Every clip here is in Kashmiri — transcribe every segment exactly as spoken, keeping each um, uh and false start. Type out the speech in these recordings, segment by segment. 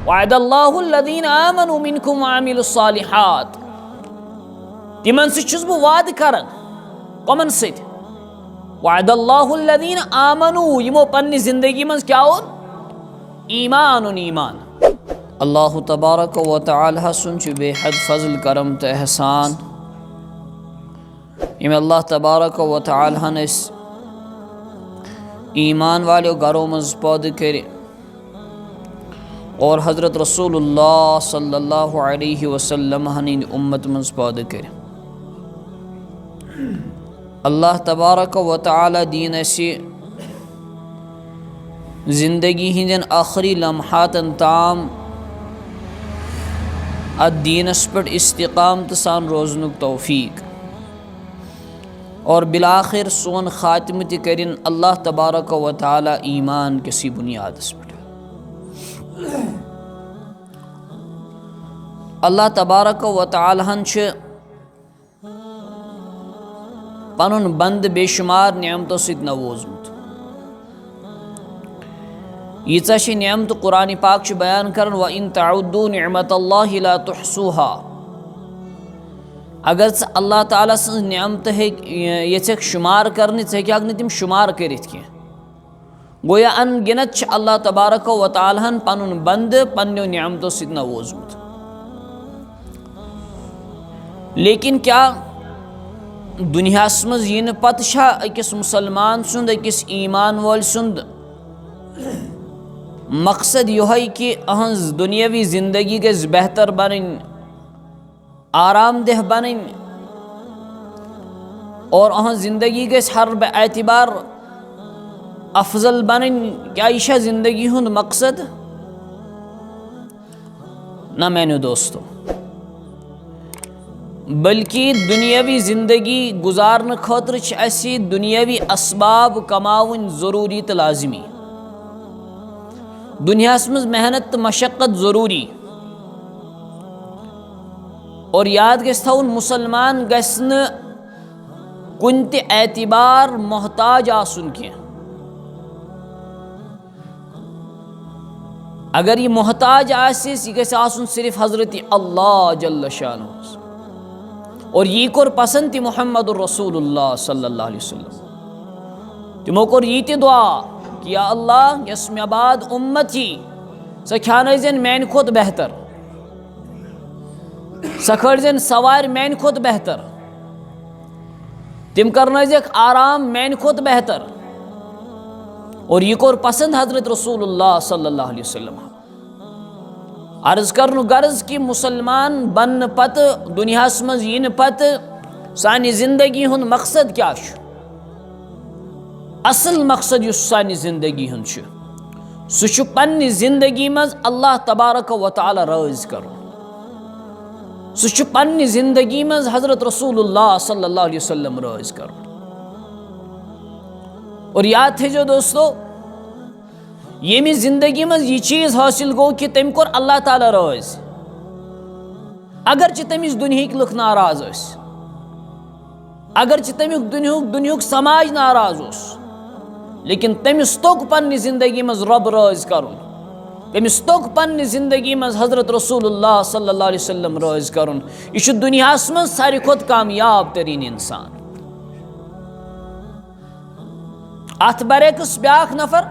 وعد اللہ الذین آمنوا منکم وعملوا الصالحات۔ تِمن سۭتۍ چھُس بہٕ وعدٕ کران۔ کمن سۭتۍ؟ وعد اللہ الذین آمنوا، یِمو پننہِ زندگی منٛز کیٛاہ اوٚن؟ ایمان اوٚن، ایمان۔ اللہ تبارک و تعالیٰ سُنٛد چھُ بے حد فضل، کرم تہٕ احسان۔ ییٚمۍ اللہ تبارک و تعالیٰ ہن أسۍ ایمان والیو گرو منٛز پٲدٕ کٔرۍ اور حضرت رسول اللہ صلی اللہ علیہ وسلم ہٕنٛدِ اُمت منٛز پٲدٕ کٔرۍ۔ اللہ تبارک و تعالیٰ دِیِن اَسہِ زندگی ہٕنٛدٮ۪ن ٲخری لمحاتن تام اتھ دیٖنس پٮ۪ٹھ استقامتہٕ سان روزنُک توفیق۔ اور بالآخر سون خاتمہٕ تہِ کٔرِن اللہ تبارک و تعالیٰ ایمان کِسٕے بُنیادس پٮ۪ٹھ۔ اللہ تبارک و تعالیٰ ہن چھِ پنُن بندٕ بے شمار نعمتو سۭتۍ نووزمُت۔ ییٖژاہ چھِ نعمتہٕ، قرآن پاک چھُ بیان کران، وَإِن تَعُدُّوا نِعْمَتَ اللَّهِ لَا تُحْصُوهَا۔ اگر ژٕ اللہ تعالیٰ سٕنٛز نعمتہٕ ہیٚکھ، یژھکھ شمار کرنہِ، ژٕ ہیٚکہِ ہاکھ نہٕ تِم شمار کٔرِتھ کینٛہہ۔ گویا ان گنت چھِ اللہ تبارک و تعالیٰ ہن پنُن بندٕ پننیو نعمتو سۭتۍ نووزمُت۔ لیکن کیا دنیاہس منٛز یِنہٕ پتہٕ چھا أکِس مسلمان سُنٛد، أکِس ایمان وٲلۍ سُنٛد مقصد یِہوٚے کہِ أہنٛز دُنیاوی زندگی گژھِ بہتر بنٕنۍ، آرام دہ بنٕنۍ اور أہنٛز زندگی گژھِ ہر بہ اعتبار افضل بنٕنۍ؟ کیا یہِ چھا زندگی ہُنٛد مقصد؟ نہ میانیو دوستو، بلکہ دنیاوی زندگی گزارنہٕ خٲطرٕ چھِ اَسہِ دنیاوی اسباب کماوٕنۍ ضروٗری تہٕ لازمی۔ دنیاہس منٛز محنت تہٕ مشقت ضروٗری۔ اور یاد گژھِ تھاوُن، مسلمان گژھِ نہٕ کُنہِ تہِ اعتبار محتاج آسُن کینٛہہ۔ اگر یہِ محتاج آسہِ، یہِ گژھِ آسُن صرف حضرت اللہ جل شانہ۔ اور یی کوٚر پسند تہِ محمد رسول اللہ صلی اللہ علیہ وسلم۔ تِمو کوٚر یہِ تہِ دعا کہِ یا اللہ، یۄس مےٚ بعد اُمت یی، سۄ کھیانٲوزٮ۪ن میانہِ کھۄتہٕ بہتر، سۄ کھٲلزٮ۪ن سوارِ میانہِ کھۄتہٕ بہتر، تِم کرنٲوزٮ۪کھ آرام میانہِ کھۄتہٕ بہتر۔ اور یہِ کوٚر پسند حضرت رسول اللہ صلی اللہ علیہ وسلم۔ عرض کرنُک غرض کہِ مسلمان بننہٕ پتہٕ، دنیاہس منٛز یِنہٕ پتہٕ، سانہِ زندگی ہُنٛد مقصد کیٛاہ چھُ؟ اصل مقصد یُس سانہِ زندگی ہُنٛد چھُ، سُہ چھُ پننہِ زندگی منٛز اللہ تبارک و تعالیٰ رٲضۍ کرُن۔ سُہ چھُ پننہِ زندگی منٛز حضرت رسول اللہ صلی اللہ علیہ وسلم رٲضۍ کرُن۔ اور یاد تھٲیزیو دوستو، ییٚمہِ زندگی منٛز یہِ چیٖز حٲصِل گوٚو کہِ تٔمۍ کوٚر اللہ تعالیٰ رٲضۍ، اگرچہِ تٔمِس دُنہِکۍ لُکھ ناراض ٲسۍ، اگرچہِ تَمیُک دُنیُہُک، دُنیُہُک سماج ناراض اوس، لیکن تٔمِس توٚگ پننہِ زندگی منٛز رۄب رٲضۍ کرُن۔ تٔمِس توٚگ پننہِ زندگی منٛز حضرت رسول اللہ صلی اللہ علیہ وسلم رٲضۍ کرُن۔ یہِ چھُ دُنیاہَس منٛز ساروی کھۄتہٕ کامیاب تریٖن انسان۔ اتھ برعکس بیٛاکھ نفر،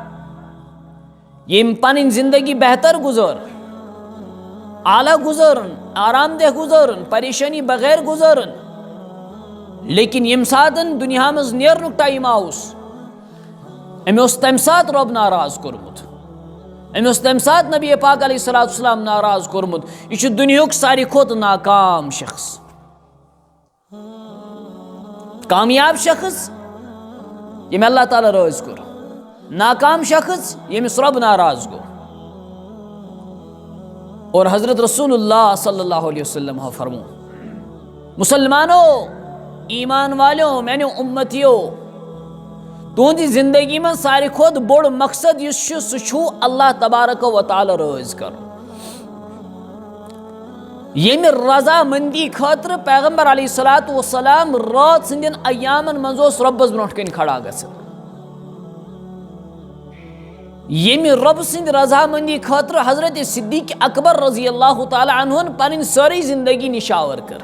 ییٚمۍ پنٕنۍ زندگی بہتر گُزٲر، اعلیٰ گُزٲرٕن، آرام دہ گُزٲرٕن، پریشٲنی بغیر گُزٲرٕن، لیکن ییٚمہِ ساتہٕ دُنیا منٛز نیرنُک ٹایم آوُس، أمۍ اوس تَمہِ ساتہٕ رۄب ناراض کوٚرمُت، أمۍ اوس تَمہِ ساتہٕ نبی پاک علیہ الصلوۃ والسلام ناراض کوٚرمُت۔ یہِ چھُ دُنیہُک ساروی کھۄتہٕ ناکام شخص۔ کامیاب شخص، ییٚمۍ اللہ تعالیٰ رٲضۍ کوٚر۔ ناکام شخص، ییٚمِس رۄب ناراض گوٚو۔ اور حضرت رسول اللہ صلی اللہ علیہ وسلم ہو فرمو، مسلمانو، ایمان والیو، میانیو اُمتیو، تُہنٛدِ زندگی منٛز ساروی کھۄتہٕ بوٚڑ مقصد یُس چھُ، سُہ چھُ اللہ تبارک و تعالیٰ رٲضۍ کرُن۔ ییٚمہِ رضامندی خٲطرٕ پیغمبر علیہ الصلوۃ والسلام رٲژ ہٕنٛدٮ۪ن ایامن منٛز اوس رۄبس برونٛٹھ کنہِ کھڑا گژھان۔ ییٚمہِ رۄبہٕ سٕنٛدِ رضامندی خٲطرٕ حضرت صدیق اکبر رضی اللہ تعالیٰ عنہن پنٕنۍ سٲرٕے زندگی نشاور کٔر،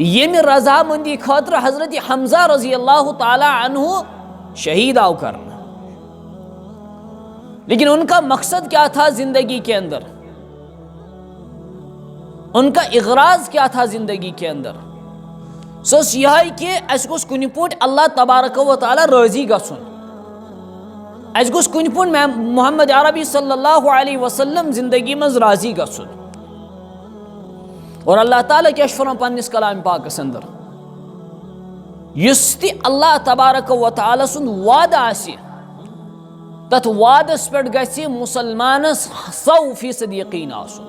ییٚمہِ رضامندی خٲطرٕ حضرت حمزہ رضی اللہ تعالیٰ عنہ شہید آو کرنہٕ، لیکن ان کا مقصد کیا تھا زندگی کے اندر؟ ان کا اغراض کیا تھا زندگی کے اندر؟ سُہ اوس یِہوٚے کہِ اَسہِ گوٚژھ کُنہِ پٲٹھۍ اللہ تبارک و تعالیٰ رٲضی گژھُن۔ اَسہِ گوٚژھ کُنہِ پٲٹھۍ مح-، محمد عربی صلی اللہ علیہ وسلم زندگی منٛز راضی گژھُن۔ اور اللہ تعالیٰ کیٛاہ چھُ فرماوان پننِس کلام پاکس اندر؟ یُس تہِ اللہ تبارک و تعالیٰ سُنٛد وعدٕ آسہِ، تتھ وعدس پٮ۪ٹھ گژھِ مسلمانس سو فیصد یقین آسُن۔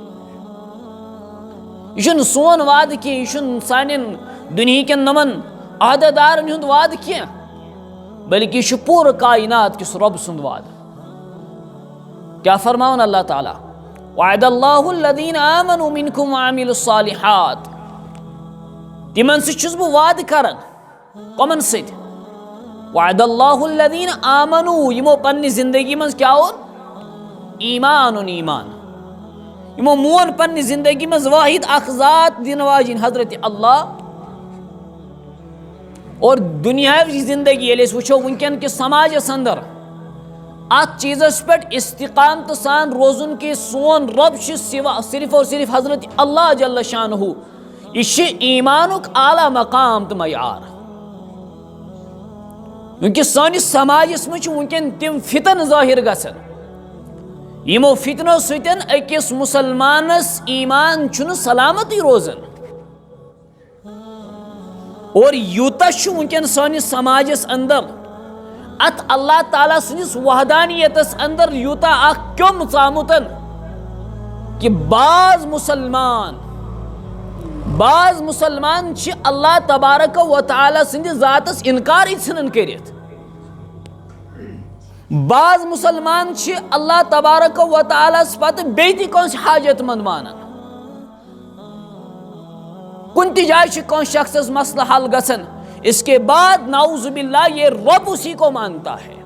یہِ چھُنہٕ سون وعدٕ کینٛہہ، یہِ چھُنہٕ سانٮ۪ن دُنہیٖکٮ۪ن نۄمن عہدٕ دارن ہُنٛد وعدٕ کینٛہہ، بلکہِ یہِ چھُ پوٗرٕ کائنات کِس رۄب سُنٛد وعدٕ۔ کیٛاہ فرماوان اللہ تعالیٰ؟ وعد اللہ الذین آمنوا منکم وعملوا الصالحات۔ تِمن سۭتۍ چھُس بہٕ وعدٕ کران۔ کمن سۭتۍ؟ وعد اللہ الذین آمنوا، یِمو پننہِ زندگی منٛز کیٛاہ اوٚن؟ ایمان اوٚن، ایمان۔ یِمو مون پننہِ زندگی منٛز واحد اکھ ذات دِنہٕ واجِنۍ حضرت اللہ۔ اور دُنیاہٕچ زندگی، ییٚلہِ أسۍ وٕچھو وٕنکیٚن کِس سماجس اندر، اتھ چیٖزس پٮ۪ٹھ استقامتہٕ سان روزُن کہِ سون رۄب چھُ سوا-، صرف اور صرف حضرت اللہ جل شانہ۔ یہِ چھُ ایمانُک اعلیٰ مقام تہٕ معیار۔ وٕنکیٚس سٲنِس سماجس منٛز چھِ وٕنکیٚن تِم فتن ظٲہر گژھان، یِمو فتنو سۭتۍ أکِس مسلمانس ایمان چھُنہٕ سلامتٕے روزان۔ اور یوٗتاہ چھُ وٕنکیٚن سٲنِس سماجس اندر اتھ اللہ تعالیٰ سٕنٛدِس وحدانیتس اندر یوٗتاہ اکھ کیوٚم ژامُت کہِ بعض مسلمان، بعض مسلمان چھِ اللہ تبارک و تعالیٰ سٕنٛدِ ذاتس انکارٕے ژھٕنان کٔرِتھ۔ بعض مسلمان چھِ اللہ تبارک و تعالیٰ ہس پتہٕ بیٚیہِ تہِ کٲنٛسہِ حاجت مند مانان۔ کُنہِ تہِ جایہِ چھُ کٲنٛسہِ شخصس مسلہٕ حل گژھان، اس کے بعد نعوذ باللہ یہ رب اسی کو مانتا ہے۔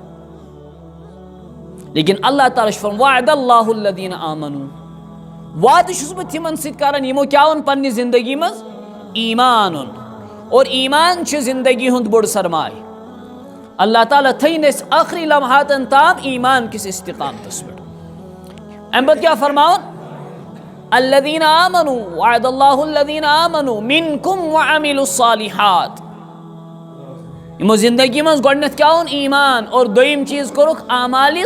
لیکن اللہ تعالیٰ چھُ فرماوان، وعد اللہ الذین آمنوا، وعدٕ چھُس بہٕ تِمن سۭتۍ کران یِمو کیٛاہ اوٚن پننہِ زندگی منٛز؟ ایمان اوٚن۔ اور ایمان چھُ زندگی ہُنٛد بوٚڑ سرمایہِ۔ اللہ تعالیٰ تھٲیِن أسۍ ٲخری لمحاتن تام ایمان کِس استقامتس پٮ۪ٹھ۔ امہِ پتہٕ کیٛاہ فرماوُن؟ الذین آمنوا، وعد اللہ الذین آمنوا منکم وعملوا الصالحات۔ یِمو زندگی منٛز گۄڈٕنٮ۪تھ کیٛاہ اوٚن؟ ایمان، اور دوٚیِم چیٖز کوٚرُکھ اعمالِ